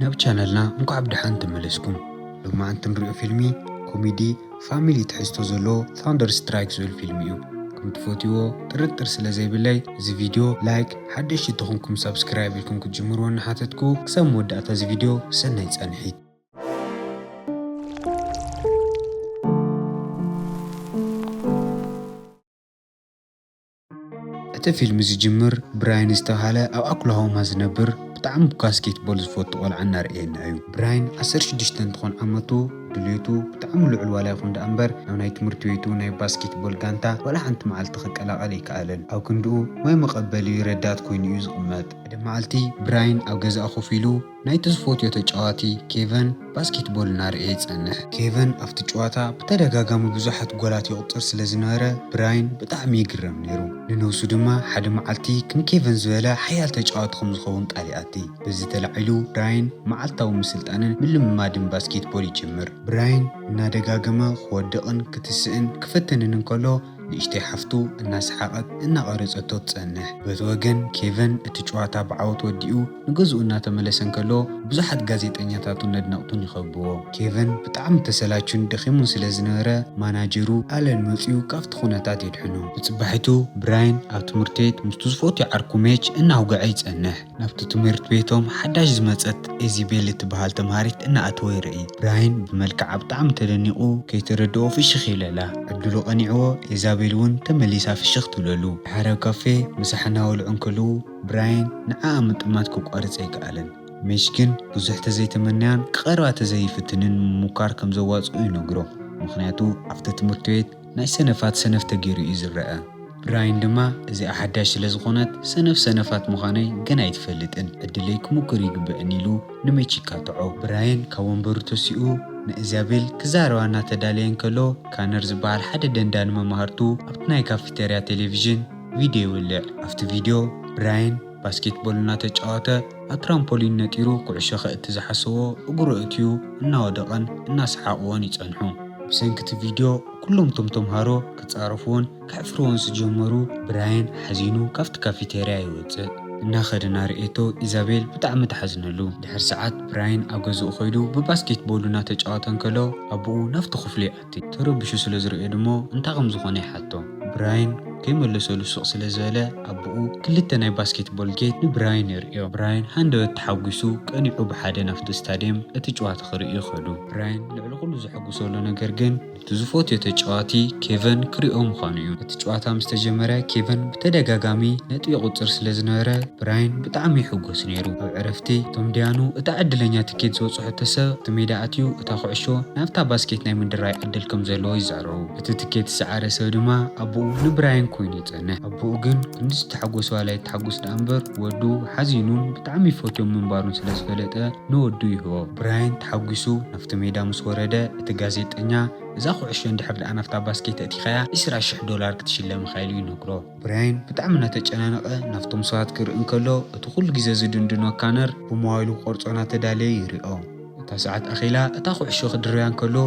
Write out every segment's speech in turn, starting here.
ናብ ቻነልና እንኳዕ ብደሓን ተመለስኩም። ሎማዓንቲ ንሪኦ ፊልሚ ኮሜዲ ፋሚሊ ትሕዝቶ ዘለዎ ታንደር ስትራይክ ዝብል ፊልሚ እዩ። ከም ትፈትዎ ጥርጥር ስለ ዘይብለይ፣ እዚ ቪድዮ ላይክ፣ ሓደሽቲ ተኾንኩም ሳብስክራይብ ኢልኩም ክትጅምርዎ እናሓተትኩ፣ ክሳብ መወዳእታ እዚ ቪድዮ ሰናይ ጻንሒት። እቲ ፊልም ዝጅምር ብራይን ዝተባህለ ኣብ ኣክላሆማ ዝነብር ብጣዕሚ ባስኬትቦል ዝፈቱ ቆልዓ እናርኣየና እዩ። ብራይን ዓሰርተ ሽዱሽተ እንትኾን ዓመቱ ድልየቱ ብጣዕሚ ልዑል ዋላ ይኹን ደኣ እምበር ናብ ናይ ትምህርቲ ቤቱ ናይ ባስኬትቦል ጋንታ ዋላ ሓንቲ መዓልቲ ክቀላቐል ኣይከኣለን። ኣብ ክንድኡ ማይ መቐበሊ ረዳት ኮይኑ እዩ ዝቕመጥ። ሓደ መዓልቲ ብራይን ኣብ ገዛእ ኮፍ ኢሉ ናይቲ ዝፈትዮ ተጫዋቲ ኬቨን ባስኬትቦል እናርኣየ ይጸንሕ። ኬቨን ኣብቲ ጨዋታ ብተደጋጋሚ ብዙሓት ጎላት ይቑጽር ስለ ዝነበረ ብራይን ብጣዕሚ ይግረም ነይሩ። ንነብሱ ድማ ሓደ መዓልቲ ከም ኬቨን ዝበለ ሓያል ተጫዋቲ ከም ዝኸውን ቃል ይኣቲ። በዚ ተላዒሉ ብራይን መዓልታዊ ምስልጣንን ምልምማድን ባስኬትቦል ይጅምር። ብራይን እናደጋገመ ክወድቕን ክትስእን ክፍትንን እንከሎ ንእሽተይ ሓፍቱ እናሰሓቐት እናቐረጸቶ ትጸንሕ። በቲ ወገን ኬቨን እቲ ጨዋታ ብዓወት ወዲኡ ንገዝኡ እናተመለሰ እንከሎ ብዙሓት ጋዜጠኛታቱን ነድነቕቱን ይኸብዎ። ኬቨን ብጣዕሚ ተሰላቹን ደኺሙን ስለ ዝነበረ ማናጀሩ ኣለን መጺኡ ካብቲ ኩነታት የድሕኖ። ብጽባሒቱ ብራይን ኣብ ትምህርቲ ቤት ምስቲ ዝፈትዮ ዓርኩ ሜች እናውግዐ ይጸንሕ። ናብቲ ትምህርቲ ቤቶም ሓዳሽ ዝመጸት ኤዚቤል እትበሃል ተምሃሪት እናኣተወ ይርኢ። ብራይን ብመልክዓ ብጣዕሚ ተደኒቑ ከይተረድኦ ፍሽኽ ይብለላ። ዕድሉ ቀኒዕዎ ኤዛቤል እውን ተመሊሳ ፍሽኽ ትብለሉ። ድሓር ኣብ ካፌ ምሳሕ እናበልዑ እንከለዉ ብራይን ንዓኣ ምጥማት ከቋርጽ ኣይከኣለን። ሜች ግን ብዙሕ ተዘይተመንያን ክቐርባ ተዘይፍትንን ምሙካር ከም ዘዋጽኦ ይነግሮ። ምኽንያቱ ኣብቲ ትምህርቲ ቤት ናይ ሰነፋት ሰነፍ ተገይሩ እዩ ዝረአ። ብራይን ድማ እዚኣ ሓዳሽ ስለ ዝኾነት ሰነፍ ሰነፋት ምዃነይ ገና ኣይትፈልጥን፣ ዕድለይ ክሙክር ይግብእን ኢሉ ንሜች ይካትዖ። ብራይን ካብ ወንበሩ ተሲኡ ንእዛቤል ክዛረባ እናተዳለየ እንከሎ ካነር ዝበሃል ሓደ ደንዳኒ መማህርቱ ኣብቲ ናይ ካፌቴርያ ቴሌቪዥን ቪድዮ ይውልዕ። ኣብቲ ቪድዮ ብራይን ባስኬትቦል እናተጫወተ ኣብ ትራምፖሊን ነጢሩ ኩዕሾ ከእቲ ዝሓሰቦ እግሩ ኣእትዩ እናወደቐን እናሰሓቕዎን ይጸንሑ። ብሰንኪ እቲ ቪድዮ ኩሎም እቶም ተምሃሮ ክጻረፍዎን ከሕፍርዎን ዝጀመሩ ብራይን ሓዚኑ ካብቲ ካፌቴርያ ይወጽእ። እናኸደ እናርኤቶ ኢዛቤል ብጣዕሚ ትሓዝነሉ። ድሕሪ ሰዓት ብራይን ኣብ ገዝኡ ከይዱ ብባስኬትቦል እናተጫወተ እንከሎ ኣቦኡ ናብቲ ክፍሉ ይኣቲ። ተረቢሹ ስለ ዝርእዮ ድማ እንታይ ከም ዝኾነ ይሓቶ። ብራይን ከይመለሰሉ ስቕ ስለ ዝበለ ኣቦኡ ክልተ ናይ ባስኬትቦል ጌት ንብራይን የርእዮ። ብራይን ሃንደበት ተሓጒሱ ቀኒዑ ብሓደ ናብቲ ስታድየም እቲ ጨዋታ ክርእዩ ይኸዱ። ብራይን ልዕሊ ኩሉ ዘሐጉሰሉ ነገር ግን እቲ ዝፈትዮ ተጫዋቲ ኬቨን ክሪኦ ምዃኑ እዩ። እቲ ጨዋታ ምስ ተጀመረ ኬቨን ብተደጋጋሚ ነጥቢ ይቑጽር ስለ ዝነበረ ብራይን ብጣዕሚ ይሕጎስ ነይሩ። ኣብ ዕረፍቲ እቶም ዲያኑ እታ ዕድለኛ ትኬት ዝበጽሐቶ ሰብ እቲ ሜዳ ኣትዩ እታ ኩዕሾ ናብታ ባስኬት ናይ ምድራይ ዕድል ከም ዘለዎ ይዛረቡ። እቲ ትኬት ዝሰዓረ ሰብ ድማ ኣቦኡ ንብራይን ኮይኑ ይጸንሕ። ኣቦኡ ግን ክንዲ ዝተሓጎሰ ዋላ ይተሓጎስ ደኣ እምበር ወዱ ሓዚኑን ብጣዕሚ ይፈትዮም ምንባሩን ስለ ዝፈለጠ ንወዱ ይህቦ። ብራይን ተሓጒሱ ናብቲ ሜዳ ምስ ወረደ እቲ ጋዜጠኛ እዛ ኩዕሾ እንድሕር ደኣ ናብታ ባስኬት ኣእቲኻያ ዕስራ ሽሕ ዶላር ክትሽለም ኢኻ ኢሉ ይነግሮ። ብራይን ብጣዕሚ እናተጨናነቐ ናብቶም ሰባት ክርኢ እንከሎ እቲ ኩሉ ግዜ ዝድንድኖ ካነር ብሞባይሉ ክቆርጾ እናተዳለየ ይሪኦ። እታ ሰዓት ኣኺላ እታ ኩዕሾ ክድርብያ እንከሎ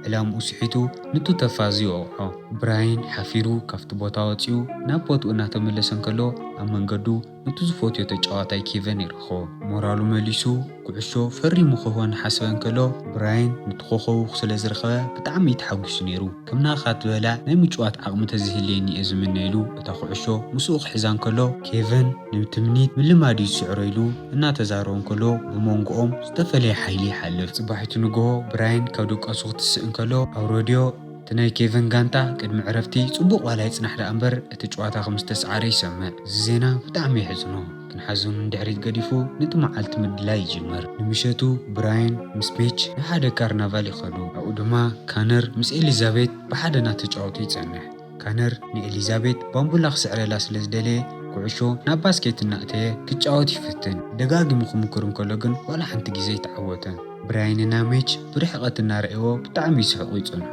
ዕላምኡ ስሒቱ ንቱ ተፋዚ ይወቕዖ። ብራይን ሓፊሩ ካብቲ ቦታ ወጺኡ ናብ ቦትኡ እናተመለሰ እንከሎ ኣብ መንገዱ ነቲ ዝፈትዮ ተጫዋታይ ኬቨን ይረኽቦ። ሞራሉ መሊሱ ኩዕሾ ፈሪሙ ክህቦ እናሓሰበ እንከሎ ብራይን ነቲ ኮኸቡ ስለ ዝረኸበ ብጣዕሚ እዩ ተሓጒሱ ነይሩ። ከም ናኻ ዝበላ ናይ ምጭዋት ዓቕሚ ተዝህልየኒ እየ ዝምነ ኢሉ እታ ኩዕሾ ምስኡ ክሕዛ እንከሎ ኬቨን ንትምኒት ምልማድ እዩ ዝስዕሮ ኢሉ እናተዛረቡ እንከሎ ብመንጎኦም ዝተፈለየ ሓይሊ ይሓልፍ። ጽባሒቱ ንግሆ ብራይን ካብ ድቃሱ ክትስእ እንከሎ ኣብ ሬድዮ እቲ ናይ ኬቨን ጋንታ ቅድሚ ዕረፍቲ ጽቡቕ ዋላ ይጽናሕ ደኣ እምበር እቲ ጨዋታ ከም ዝተስዓረ ይሰምዕ። እዚ ዜና ብጣዕሚ የሕዝኖ። ክንሓዝኑ ንድሕሪት ገዲፉ ነቲ መዓልቲ ምድላይ ይጅምር። ንምሸቱ ብራይን ምስ ሜች ንሓደ ካርናቫል ይኸዱ። ኣብኡ ድማ ካነር ምስ ኤሊዛቤት ብሓደ እናተጫወቱ ይጸንሕ። ካነር ንኤሊዛቤት ባምቡላ ክስዕረላ ስለ ዝደለየ ኩዕሾ ናብ ባስኬት እናእተየ ክጫወት ይፍትን። ደጋጊሙ ክምክር እንከሎ ግን ዋላ ሓንቲ ግዜ ኣይተዓወተን። ብራይንና ሜች ብርሕቐት እናረኣይዎ ብጣዕሚ ይስሕቑ ይጸንሑ።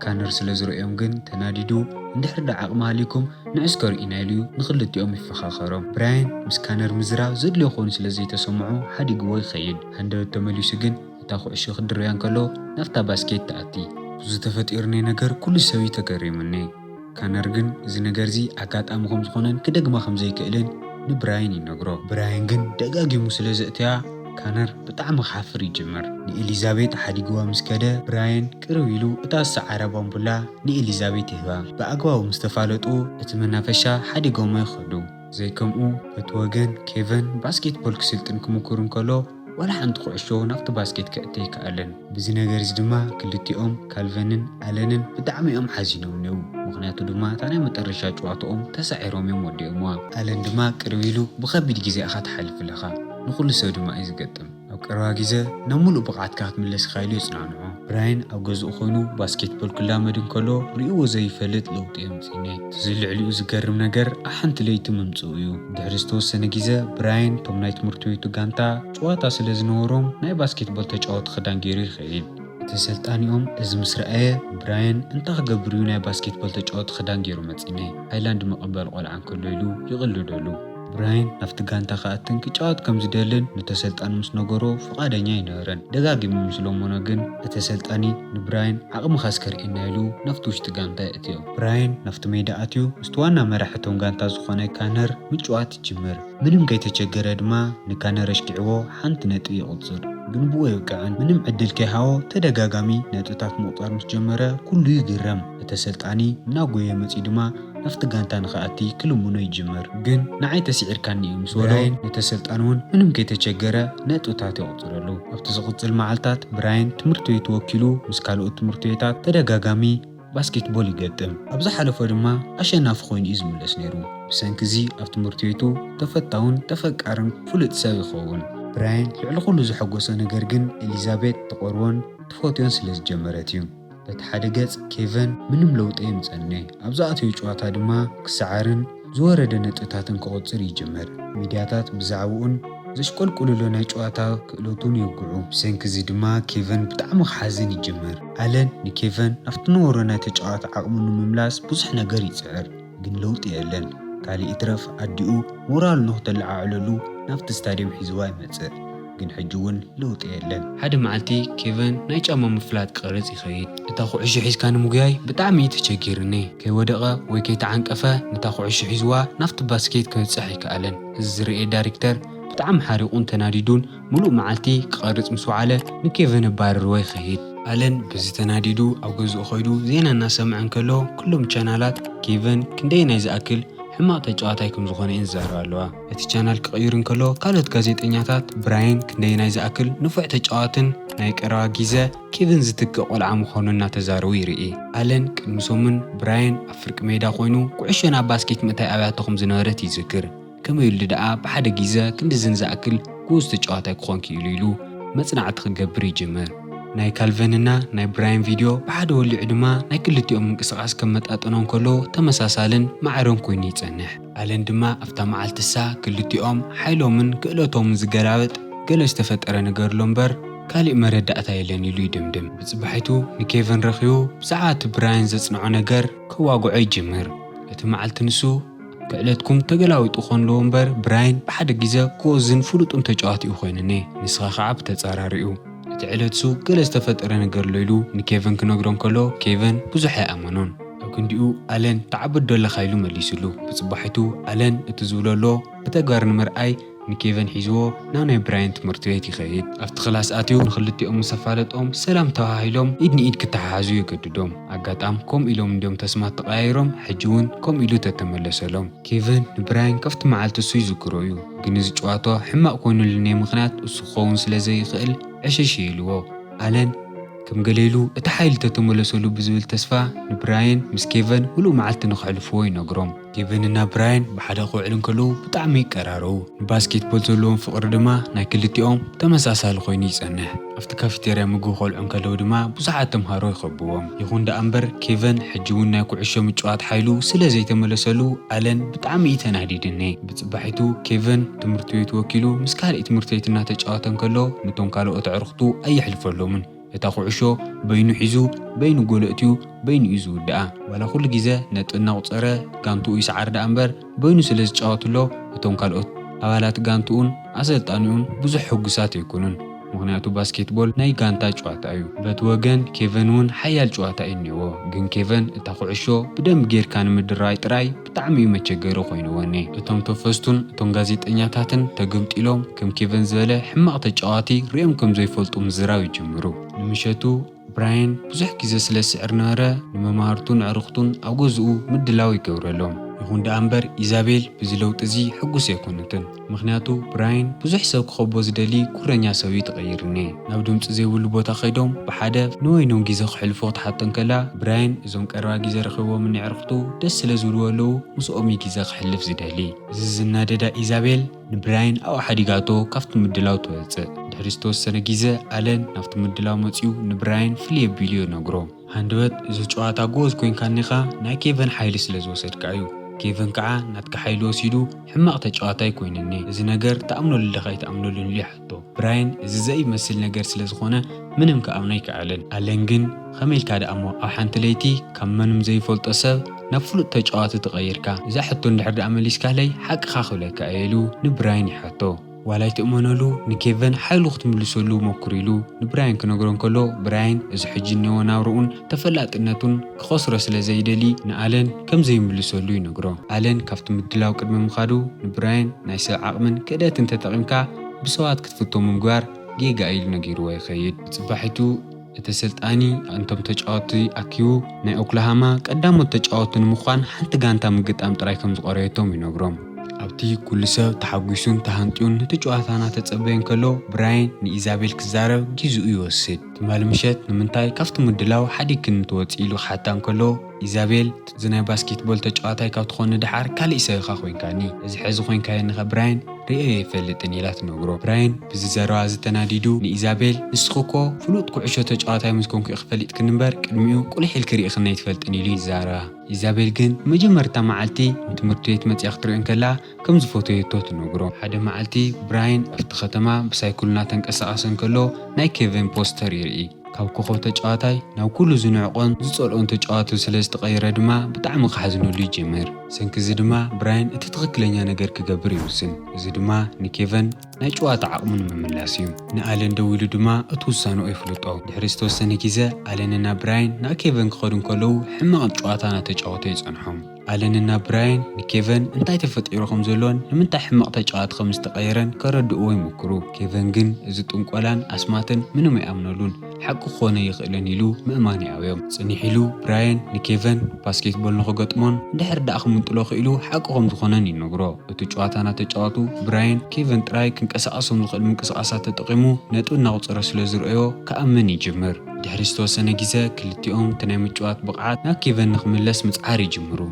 ካነር ስለ ዝርእዮም ግን ተናዲዱ እንድሕር ደኣ ዓቕሚ ሃልዩኩም ንዕስከ ርኢና ኢሉ ንኽልቲኦም ይፈኻኸሮም። ብራይን ምስ ካነር ምዝራብ ዘድልዮ ኮይኑ ስለ ዘይተሰምዖ ሓዲግዎ ይኸይድ። ሃንደበት ተመሊሱ ግን እታ ኩዕሾ ክድርብያ እንከሎ ናብታ ባስኬት ትኣቲ። ብዙ ተፈጢሩኒ ነገር ኩሉ ሰብ እዩ ተገሪሙኒ። ካነር ግን እዚ ነገርዚ ኣጋጣሚ ከም ዝኾነን ክደግማ ከም ዘይክእልን ንብራይን ይነግሮ። ብራይን ግን ደጋጊሙ ስለ ዘእትያ ካነር ብጣዕሚ ክሓፍር ይጅምር። ንኤሊዛቤት ሓዲግዋ ምስ ከደ፣ ብራየን ቅርብ ኢሉ እታ ዝሰዓራ ባምቡላ ንኤሊዛቤት ይህባ። ብኣግባቡ ምስ ተፋለጡ፣ እቲ መናፈሻ ሓዲጎሞ ይኸዱ። ዘይከምኡ፣ በቲ ወገን ኬቨን ባስኬትቦል ክስልጥን ክምኩር እንከሎ፣ ዋላ ሓንቲ ኩዕሾ ናብቲ ባስኬት ከእቲ ኣይከኣለን። ብዚ ነገር እዚ ድማ ክልቲኦም፣ ካልቨንን ኣለንን፣ ብጣዕሚ እዮም ሓዚኖም ነይሩ። ምኽንያቱ ድማ እታ ናይ መጠረሻ ጨዋታኦም ተሳዒሮም እዮም ወዲኦምዋ። ኣለን ድማ ቅርብ ኢሉ፣ "ብኸቢድ ግዜ ኢኻ ትሓልፍ ኣለኻ፣ ንኹሉ ሰብ ድማ እዩ ዝገጥም። ኣብ ቀረባ ግዜ ናብ ሙሉእ ብቕዓትካ ክትምለስ ኢኻ" ኢሉ የጽናንዖ። ብራየን ኣብ ገዝኡ ኮይኑ ባስኬትቦል ክላመድ እንከሎ ርእይዎ ዘይፈልጥ ለውጢ የምጽእኒ። እቲ ልዕሊኡ ዝገርም ነገር ኣብ ሓንቲ ለይቲ ምምጽኡ እዩ። ድሕሪ ዝተወሰነ ግዜ ብራየን እቶም ናይ ትምህርቲ ቤቱ ጋንታ ጨዋታ ስለ ዝነበሮም ናይ ባስኬትቦል ተጫወቲ ክዳን ገይሩ ይኸይድ። እቲ ኣሰልጣኒኦም እዚ ምስ ረኣየ ብራየን እንታይ ክገብር እዩ ናይ ባስኬትቦል ተጫወቲ ክዳን ገይሩ መጺኒ? ሃይላንድ መቐበል ቆልዓ እንከሎ ኢሉ ይቕልደሉ። ብራየን ናብቲ ጋንታ ክኣትን ክጫወት ከም ዝደልን ነቲ ኣሰልጣኒ ምስ ነገሮ ፍቓደኛ ኣይነበረን። ደጋጊሙ ምስ ለመኖ ግን እቲ ኣሰልጣኒ ንብራየን ዓቕምኻ እስከ ርእየና ኢሉ ናብቲ ውሽጢ ጋንታ የእትዮ። ብራየን ናብቲ ሜዳ ኣትዩ ምስቲ ዋና መራሒ እቶም ጋንታ ዝኾነ ካነር ምጭዋት ይጅምር። ምንም ከይተቸገረ ድማ ንካነር ኣሽኪዕዎ ሓንቲ ነጥቢ ይቑጽር። ግን ብኡ ኣይውቅዕን። ምንም ዕድል ከይሃቦ ተደጋጋሚ ነጥብታት ምቑጻር ምስ ጀመረ ኩሉ ይግረም። እቲ ኣሰልጣኒ እናጎየ መጺኡ ድማ ናብቲ ጋንታ ንኽኣቲ ክልምኖ ይጅምር። ግን ንዓይ ተስዒርካኒ እዩ ምስ በሎ፣ ብራየን ነቲ ኣሰልጣኒ እውን ምንም ከይተቸገረ ነጥብታት የቑጽረሉ። ኣብቲ ዝቕጽል መዓልታት ብራየን ትምህርቲ ቤቱ ወኪሉ ምስ ካልኦት ትምህርቲ ቤታት ተደጋጋሚ ባስኬትቦል ይገጥም። ኣብ ዝሓለፎ ድማ ኣሸናፊ ኮይኑ እዩ ዝምለስ ነይሩ። ብሰንኪ እዚ ኣብ ትምህርቲ ቤቱ ተፈታውን ተፈቃርን ፍሉጥ ሰብ ይኸውን። ብራየን ልዕሊ ኩሉ ዘሐጎሶ ነገር ግን ኤሊዛቤት ትቐርቦን ትፈትዮን ስለ ዝጀመረት እዩ። በቲ ሓደ ገጽ ኬቨን ምንም ለውጢ የምጸኒ። ኣብ ዝኣተዮ ጨዋታ ድማ ክሰዓርን ዝወረደ ነጥብታትን ክቑጽር ይጅምር። ሚድያታት ብዛዕባኡን ዘሽቆልቁልሎ ናይ ጨዋታ ክእለቱን የውግዑ። ብሰንኪ እዚ ድማ ኬቨን ብጣዕሚ ክሓዝን ይጅምር። ኣለን ንኬቨን ናብቲ ነበሮ ናይ ተጫዋቲ ዓቕሙ ንምምላስ ብዙሕ ነገር ይጽዕር፣ ግን ለውጢ የለን። ካልእ ይትረፍ ኣዲኡ ሞራሉ ንክተለዓዕለሉ ናብቲ ስታድየም ሒዝዋ ይመጽእ፣ ግን ሕጂ እውን ለውጢ የለን። ሓደ መዓልቲ ኬቨን ናይ ጫማ ምፍላጥ ክቐርጽ ይኸይድ። እታ ኩዕሾ ሒዝካ ንምጉያይ ብጣዕሚ እዩ ተቸጊርኒ። ከይወደቐ ወይ ከይተዓንቀፈ ነታ ኩዕሾ ሒዝዋ ናብቲ ባስኬት ከብጽሕ ኣይከኣለን። እዚ ዝርእየ ዳይሬክተር ብጣዕሚ ሓሪቑን ተናዲዱን ምሉእ መዓልቲ ክቐርጽ ምስ ወዓለ ንኬቨን ኣባርርዎ ይኸይድ። ኣለን በዚ ተናዲዱ ኣብ ገዝኡ ኸይዱ ዜና እናሰምዐ እንከሎ ኩሎም ቻናላት ኬቨን ክንደየናይ ዝኣክል ሕማቕ ተጫዋታይ ከም ዝኾነ እየን ዝዛረባ ኣለዋ። እቲ ቻናል ክቕይር እንከሎ ካልኦት ጋዜጠኛታት ብራየን ክንደየናይ ዝኣክል ንፉዕ ተጫዋትን ናይ ቀረባ ግዜ ኬቨን ዝትክእ ቆልዓ ምዃኑ እናተዛረቡ ይርኢ። ኣለን ቅድሚ ሰሙን ብራየን ኣብ ፍርቂ ሜዳ ኮይኑ ኩዕሾ ናብ ባስኬት ምእታይ ኣብያቶ ከም ዝነበረት ይዝክር። ከመይ ኢሉ ደኣ ብሓደ ግዜ ክንድዝን ዝኣክል ግኡዝ ተጫዋታይ ክኾን ክኢሉ ኢሉ መጽናዕቲ ክገብር ይጅምር። ናይ ካልቨንና ናይ ብራየን ቪድዮ ብሓደ ወሊዑ ድማ ናይ ክልቲኦም ምንቅስቓስ ከመጣጥኖ እንከሎ ተመሳሳልን ማዕረን ኮይኑ ይጸንሕ። ኣለን ድማ ኣብታ መዓልቲ እሳ ክልቲኦም ሓይሎምን ክእለቶምን ዝገላበጥ ገለ ዝተፈጠረ ነገር ኣሎ እምበር ካሊእ መረዳእታ የለን ኢሉ ይድምድም። ብጽባሒቱ ንኬቨን ረኺቡ ብዛዕባ እቲ ብራየን ዘጽንዖ ነገር ከዋግዖ ይጅምር። እቲ መዓልቲ ንሱ ክዕለትኩም ተገላቢጡ ክኾን ኣለዎ እምበር ብራየን ብሓደ ግዜ ክወዝን ፍሉጥን ተጫዋቲ እዩ ኮይኑኒ፣ ንስኻ ከዓ ብተጻራሪኡ። እቲ ዕለት እሱ ገለ ዝተፈጠረ ነገር ኣሎ ኢሉ ንኬቨን ክነግሮ እንከሎ ኬቨን ብዙሕ ኣይኣመኖን። ኣብ ክንዲኡ ኣለን ተዓበዶ ኣለኻ ኢሉ መሊሱሉ። ብጽባሒቱ ኣለን እቲ ዝብሎ ኣሎ ብተግባር ንምርኣይ ንኬቨን ሒዝዎ ናብ ናይ ብራየን ትምህርቲ ቤት ይኸይድ። ኣብቲ ክላስ ኣትዩ ንክልቲኦም ምስ ኣፋለጦም ሰላም ተባሂሎም ኢድ ንኢድ ክተሓሓዙ የገድዶም። ኣጋጣም ከምኡ ኢሎም እንዲዮም ተስማት ተቐያይሮም ሕጂ እውን ከምኡ ኢሉ ተተመለሰሎም። ኬቨን ንብራየን ካብቲ መዓልቲ እሱ ይዝክሮ እዩ። ግን እዚ ጨዋታ ሕማቕ ኮይኑልኒ ምኽንያት እሱ ክኸውን ስለ ዘይኽእል ዕሽሽ ኢልዎ። ኣለን ከም ገለ ኢሉ እቲ ሓይሊ ተተመለሰሉ ብዝብል ተስፋ ንብራየን ምስ ኬቨን ምሉእ መዓልቲ ንክሕልፍዎ ይነግሮም። ኬቨንና ብራየን ብሓደ ክውዕሉ እንከለዉ ብጣዕሚ ይቀራረቡ። ንባስኬትቦል ዘለዎም ፍቕሪ ድማ ናይ ክልቲኦም ተመሳሳሊ ኮይኑ ይጸንሕ። ኣብቲ ካፊቴርያ ምግቢ ከልዑ እንከለዉ ድማ ብዙሓት ተምሃሮ ይኸብዎም። ይኹን ደኣ እምበር ኬቨን ሕጂ እውን ናይ ኩዕሾ ምጭዋት ሓይሉ ስለ ዘይተመለሰሉ ኣለን ብጣዕሚ እዩ ተናዲድኒ። ብጽባሒቱ ኬቨን ትምህርቲ ቤት ወኪሉ ምስ ካልእ ትምህርቲ ቤት እናተጫወተ እንከሎ ነቶም ካልኦት ኣዕሩኽቱ ኣየሕልፈሎምን። እታ ኩዕሾ በይኑ ሒዙ በይኑ ጎል ኣእትዩ በይኑ እዩ ዝውድኣ። ዋላ ኩሉ ግዜ ነጥቢ እናቑጸረ ጋንትኡ ይስዓር ደኣ እምበር በይኑ ስለ ዝጫወትሎ እቶም ካልኦት ኣባላት ጋንትኡን ኣሰልጣኒኡን ብዙሕ ሕጉሳት ኣይኮኑን። ምኽንያቱ ባስኬትቦል ናይ ጋንታ ጨዋታ እዩ። በቲ ወገን ኬቨን እውን ሓያል ጨዋታ እዩ እኒዎ። ግን ኬቨን እታ ኩዕሾ ብደንብ ጌርካ ንምድራይ ጥራይ ብጣዕሚ እዩ መቸገሪ ኮይንዎ እኒሀ። እቶም ተፈስቱን እቶም ጋዜጠኛታትን ተገምጢሎም ከም ኬቨን ዝበለ ሕማቕ ተጫዋቲ ሪኦም ከም ዘይፈልጡ ምዝራብ ይጅምሩ። ንምሸቱ ብራየን ብዙሕ ግዜ ስለ ዝስዕር ነበረ፣ ንመማህርቱን ኣዕሩኽቱን ኣብ ገዝኡ ምድላው ይገብረሎም። ይኹን ደኣ እምበር ኢዛቤል ብዚ ለውጢ እዚ ሕጉስ ኣይኮነትን። ምኽንያቱ ብራየን ብዙሕ ሰብ ክኸቦ ዝደሊ ኩረኛ ሰብ እዩ ተቐይሩ እኒሀ። ናብ ድምፂ ዘይብሉ ቦታ ከይዶም ብሓደ ንወይኖም ግዜ ክሕልፉ ክትሓቶ እንከላ ብራየን እዞም ቀረባ ግዜ ረኺቦም እኒ ኣዕሩኽቱ ደስ ስለ ዝብልዎ ኣለዉ ምስኦም እዩ ግዜ ክሕልፍ ዝደሊ። እዚ ዝናደዳ ኢዛቤል ንብራየን ኣብኡ ሓዲጋቶ ካብቲ ምድላው ትወፅእ። ድሕሪ ዝተወሰነ ግዜ ኣለን ናብቲ ምድላው መፂኡ ንብራየን ፍልይ ኣቢሉ ይነግሮ። ሃንደበት እዚ ጨዋታ ጎበዝ ኮይንካ እኒኻ ናይ ኬቨን ሓይሊ ስለ ዝወሰድካ እዩ። ኬቨን ከዓ ናትካ ሓይሊ ወሲዱ ሕማቕ ተጫዋታይ ኮይኑኒ። እዚ ነገር ትኣምነሉ ዲኻ ኣይትኣምነሉን ኢሉ ይሓቶ። ብራየን እዚ ዘይመስል ነገር ስለ ዝኾነ ምንም ክኣምኖ ኣይከኣለን። ኣለን ግን ከመይ ኢልካ ደኣ እሞ ኣብ ሓንቲ ለይቲ ካብ መንም ዘይፈልጦ ሰብ ናብ ፍሉጥ ተጫዋቲ ተቐይርካ? እዛ ሕቶ እንድሕር ደኣ መሊስካለይ ሓቅኻ ክብለካ እየ ኢሉ ንብራየን ይሓቶ። ዋላ ኣይትእመነሉ ንኬቨን ሓይሉ ክትምልሰሉ ሞክር ኢሉ ንብራየን ክነግሮ እንከሎ ብራየን እዚ ሕጂ እኒኦ ናብርኡን ተፈላጥነቱን ክኸስሮ ስለ ዘይደሊ ንኣለን ከም ዘይምልሰሉ ይነግሮ። ኣለን ካብቲ ምድላው ቅድሚ ምኻዱ ንብራየን ናይ ሰብ ዓቕምን ክእለትን ተጠቒምካ ብሰባት ክትፍቶ ምግባር ጌጋ ኢሉ ነጊርዎ ይኸይድ። ብጽባሒቱ እቲ ኣሰልጣኒ እንቶም ተጫወቲ ኣኪቡ ናይ ኦክላሃማ ቀዳሞት ተጫወቲ ንምዃን ሓንቲ ጋንታ ምግጣም ጥራይ ከም ዝቐረየቶም ይነግሮም። ኣብቲ ኩሉ ሰብ ተሓጒሱን ተሃንጥዩን ነቲ ጨዋታ እናተጸበየ እንከሎ ብራየን ንኢዛቤል ክዛረብ ግዜኡ ይወስድ። ትማሊ ምሸት ንምንታይ ካብቲ ምድላው ሓዲግክኒ ትወጺ ኢሉ ክሓታ እንከሎ ኢዛቤል እዚ ናይ ባስኬትቦል ተጫዋታይ ካብ ትኾኒ ደሓር ካሊእ ሰብ ኢኻ ኮይንካኒ። እዚ ሕዚ ኮይንካዮኒኸ ብራየን ርእየዮ ኣይፈልጥን ኢላ ትነግሮ። ብራየን ብዚ ዘረባ እዚ ተናዲዱ ንኢዛቤል ንስኺ እኮ ፍሉጥ ኩዕሾ ተጫዋታይ ምስ ኮንኩ ኢኺ ፈሊጥክኒ እምበር ቅድሚኡ ቁልሕ ኢልኪ ርኢኽኒ ኣይትፈልጥን ኢሉ ይዛረባ። ኢዛቤል ግን መጀመርታ መዓልቲ ንትምህርቲ ቤት መጺኣ ክትሪኦ እንከላ ከም ዝፈተየቶ ትነግሮ። ሓደ መዓልቲ ብራየን ኣብቲ ከተማ ብሳይክሉ እናተንቀሳቐሰ እንከሎ ናይ ኬቨን ፖስተር ይርኢ። ካብ ኮኸብ ተጫዋታይ ናብ ኩሉ ዝንዕቆን ዝጸልኦን ተጫዋቱ ስለ ዝተቐየረ ድማ ብጣዕሚ ክሓዝነሉ ይጅምር። ሰንኪ እዚ ድማ ብራየን እቲ ትኽክለኛ ነገር ክገብር ይውስን። እዚ ድማ ንኬቨን ናይ ጨዋታ ዓቕሙ ንምምላስ እዩ። ንኣለን ደዊሉ ድማ እቲ ውሳንኡ የፍልጦ። ድሕሪ ዝተወሰነ ግዜ ኣለንና ብራየን ናብ ኬቨን ክኸዱ እንከለዉ ሕማቕ ጨዋታ እናተጫወተ ይጸንሖም። ኣለንና ብራየን ንኬቨን እንታይ ተፈጢሩ ከም ዘሎን ንምንታይ ሕማቕ ተጫዋቲ ከም ዝተቐየረን ከረድእዎ ይምክሩ። ኬቨን ግን እዚ ጥንቆላን ኣስማትን ምንም ኣይኣምነሉን። ሓቂ ክኾነ ይኽእልን ኢሉ ምእማን ይኣብዮም። ጽኒሕ ኢሉ ብራየን ንኬቨን ባስኬትቦል ንኽገጥሞን እንድሕር ደኣ ክምንጥሎ ክኢሉ ሓቂ ከም ዝኾነን ይነግሮ። እቲ ጨዋታ እናተጫወቱ ብራየን ኬቨን ጥራይ ክንቀሳቐሶም ዝኽእል ምንቅስቓሳት ተጠቒሙ ነጥቢ እናቑጸረ ስለ ዝርእዮ ክኣምን ይጅምር። ድሕሪ ዝተወሰነ ግዜ ክልቲኦም እቲ ናይ ምጭዋት ብቕዓት ናብ ኬቨን ንኽምለስ ምጽዓር ይጅምሩ።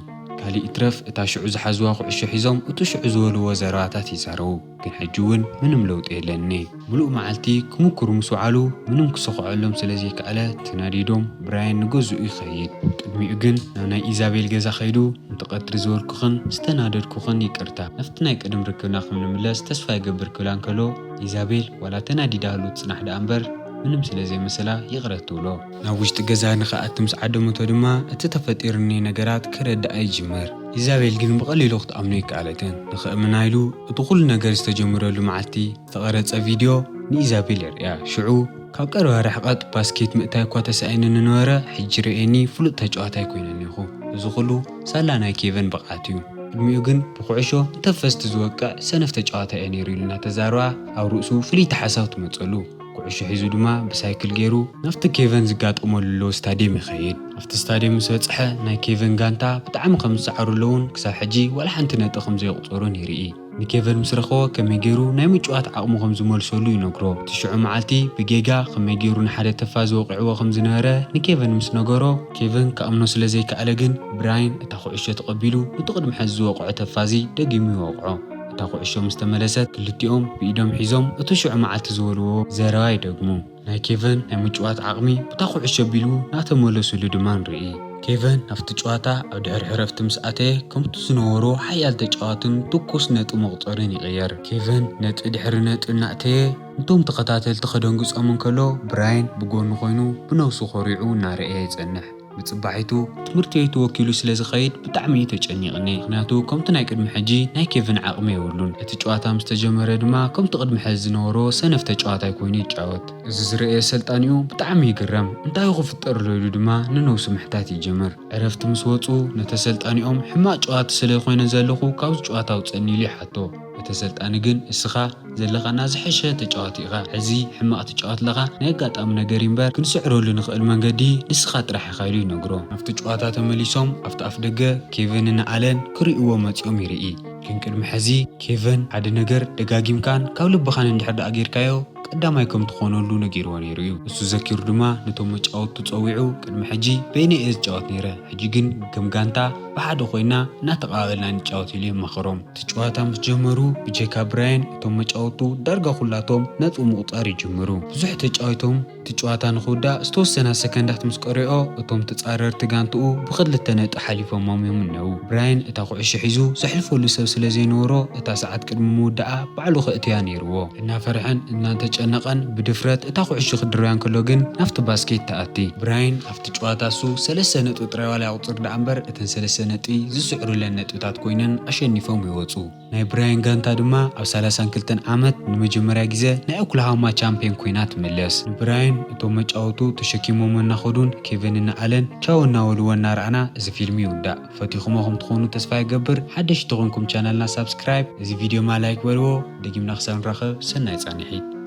ካልእ ይትረፍ እታ ሽዑ ዝሓዝዋ ኩዕሾ ሒዞም እቲ ሽዑ ዝበልዎ ዘረባታት ይዛረቡ። ግን ሕጂ እውን ምንም ለውጢ የለኒ። ምሉእ መዓልቲ ክምክሩ ምስ ወዓሉ ምንም ክሰኽዐሎም ስለ ዘይከኣለ ተናዲዶም ብራየን ንገዝኡ ይኸይድ። ቅድሚኡ ግን ናብ ናይ ኢዛቤል ገዛ ከይዱ ነቲ ቀትሪ ዝበልኩኽን ዝተናደድኩኽን ይቅርታ፣ ናብቲ ናይ ቀደም ርክብና ከም ንምለስ ተስፋ ይገብር ክብላ እንከሎ ኢዛቤል ዋላ ተናዲዳ ህሉ ትጽናሕ ደኣ እምበር ምንም ስለ ዘይመሰላ ይቕረ ትብሎ። ናብ ውሽጢ ገዛ ንኽኣቲ ምስ ዓደመቶ ድማ እቲ ተፈጢሩኒ ነገራት ክረድኣ ይጅምር። ኢዛቤል ግን ብቐሊሉ ክትኣምኖ ኣይከኣለትን። ንኽእምና ኢሉ እቲ ኩሉ ነገር ዝተጀመረሉ መዓልቲ ዝተቐረጸ ቪድዮ ንኢዛቤል የርእያ። ሽዑ ካብ ቀረባ ርሕቐት ባስኬት ምእታይ እኳ ተሳኢኑ ንነበረ ሕጂ ርእየኒ ፍሉጥ ተጫዋታይ ኮይነ እኒኹ። እዚ ኩሉ ሳላ ናይ ኬቨን ብቕዓት እዩ። ቅድሚኡ ግን ብኩዕሾ ንተፈስቲ ዝወቅዕ ሰነፍ ተጫዋታይ እየ ነይሩ ኢሉ እናተዛረባ ኣብ ርእሱ ፍልይቲ ሓሳብ ትመጸሉ። ኩዕሾ ሒዙ ድማ ብሳይክል ገይሩ ናብቲ ኬቨን ዝጋጠመሉ ስታድየም ይኸይድ። ኣብቲ ስታድየም ምስ በጽሐ ናይ ኬቨን ጋንታ ብጣዕሚ ከም ዝሰዓሩ ኣለውን ክሳብ ሕጂ ዋላ ሓንቲ ነጥቢ ከም ዘየቑጸሩን ይርኢ። ንኬቨን ምስ ረኸቦ ከመይ ገይሩ ናይ ምጭዋት ዓቕሙ ከም ዝመልሰሉ ይነግሮ። እቲ ሽዑ መዓልቲ ብጌጋ ከመይ ገይሩ ንሓደ ተፋዚ ወቒዕዎ ከም ዝነበረ ንኬቨን ምስ ነገሮ ኬቨን ክኣምኖ ስለ ዘይከኣለ ግን ብራይን እታ ኩዕሾ ተቐቢሉ ነቲ ቅድሚ ሕዚ ዝወቕዖ ተፋዚ ደጊሙ ይወቕዖ። እታ ኩዕሾ ምስ ተመለሰት ክልቲኦም ብኢዶም ሒዞም እቲ ሽዑ መዓልቲ ዝበልዎ ዘረባ ይደግሙ። ናይ ኬቨን ናይ ምጭዋት ዓቕሚ ብታ ኩዕሾ ኣቢሉ ናተመለሱሉ ድማ ንርኢ። ኬቨን ናብቲ ጨዋታ ኣብ ድሕሪ ዕረፍቲ ምስ ኣተየ ከምቲ ዝነበሮ ሓያል ተጫዋትን ትኩስ ነጥቢ መቑጸርን ይቕየር። ኬቨን ነጥቢ ድሕሪ ነጥቢ እናእተየ ነቶም ተኸታተልቲ ከደንግጾም እንከሎ ብራይን ብጎኑ ኮይኑ ብነብሱ ኮሪዑ እናረኣየ ይጸንሕ። ብጽባሒቱ ትምህርቲ ቤቱ ወኪሉ ስለ ዝኸይድ ብጣዕሚ እዩ ተጨኒቕኒ፣ ምኽንያቱ ከምቲ ናይ ቅድሚ ሕጂ ናይ ኬቨን ዓቕሚ የብሉን። እቲ ጨዋታ ምስ ተጀመረ ድማ ከምቲ ቅድሚ ሕዚ ዝነበሮ ሰነፍ ተጫዋታይ ኮይኑ ይጫወት። እዚ ዝረእየ ሰልጣኒኡ ብጣዕሚ ይግረም። እንታይ ክፍጠር ኣሎ ኢሉ ድማ ንነብሱ ምሕታት ይጅምር። ዕረፍቲ ምስ ወጹ ነቲ ሰልጣኒኦም ሕማቕ ጨዋታ ስለ ኮይነ ዘለኹ ካብዚ ጨዋታ ኣውፅእኒ ኢሉ ይሓቶ። እቲ ሰልጣኒ ግን እስኻ ዘለኻና ዝሐሸ ተጫዋቲ ኢኻ። ሕዚ ሕማቕ ትጫወት ኣለኻ፣ ናይ ኣጋጣሚ ነገር እዩ እምበር ክንስዕረሉ ንኽእል መንገዲ ንስኻ ጥራሕ ኢኻ ኢሉ ይነግሮ። ናብቲ ጨዋታ ተመሊሶም ኣብቲ ኣፍ ደገ ኬቨንን ኣለን ክርእይዎ መጺኦም ይርኢ። ግን ቅድሚ ሕዚ ኬቨን ሓደ ነገር ደጋጊምካን ካብ ልብኻን እንድሕር ደኣ ጌርካዮ ቀዳማይ ከም ትኾነሉ ነጊርዎ ነይሩ እዩ። እሱ ዘኪሩ ድማ ነቶም መጫወቱ ጸዊዑ ቅድሚ ሕጂ በይነይ እየ ዝጫወት ነይረ፣ ሕጂ ግን ከም ጋንታ ብሓደ ኮይና እናተቐባበልና ንጫወት ኢሉ የማኽሮም። እቲ ጨዋታ ምስ ጀመሩ ብጀካ ብራያን እቶም መጫወቱ ዳርጋ ኩላቶም ነጥቢ ምቑጻር ይጅምሩ። ብዙሕ ተጫዊቶም እቲ ጨዋታ ንኽውዳእ ዝተወሰና ሰከንዳት ምስ ቀሪኦ እቶም ተጻረርቲ ጋንትኡ ብኽልተ ነጥቢ ሓሊፎሞም እዮም እነዉ። ብራያን እታ ኩዕሾ ሒዙ ዘሕልፈሉ ሰብ ስለ ዘይነበሮ እታ ሰዓት ቅድሚ ምውዳኣ ባዕሉ ከእትያ ነይርዎ። እናፈርሐን እናተጨነቐን ብድፍረት እታ ኩዕሾ ክድርብያ እንከሎ ግን ናብቲ ባስኬት ትኣቲ። ብራያን ኣብቲ ጨዋታ እሱ ሰለስተ ነጥቢ ጥራይ ዋላ ይቑጽር ደኣ እምበር እተን ሰለስተ ነጥቢ ዝስዕሩለን ነጥብታት ኮይነን ኣሸኒፎም ይወጹ። ናይ ብራያን ጋንታ ድማ ኣብ ሰላሳን ክልተን ዓመት ንመጀመርያ ግዜ ናይ ኦክላሆማ ቻምፒዮን ኮይና ትምለስ። ንብራያን እቶም መጫወቱ ተሸኪሞሞ እናኸዱን ኬቨንን ኣለን ቻው እናበልዎ እናረኣና እዚ ፊልም ይውዳእ። ፈቲኹሞ ከም ትኾኑ ተስፋ ይገብር። ሓደሽቲ ተኾንኩም ቻናልና ሳብስክራይብ፣ እዚ ቪድዮ ማ ላይክ በልዎ። ደጊምና ክሳብ ንራኸብ ሰናይ ጻንሒት።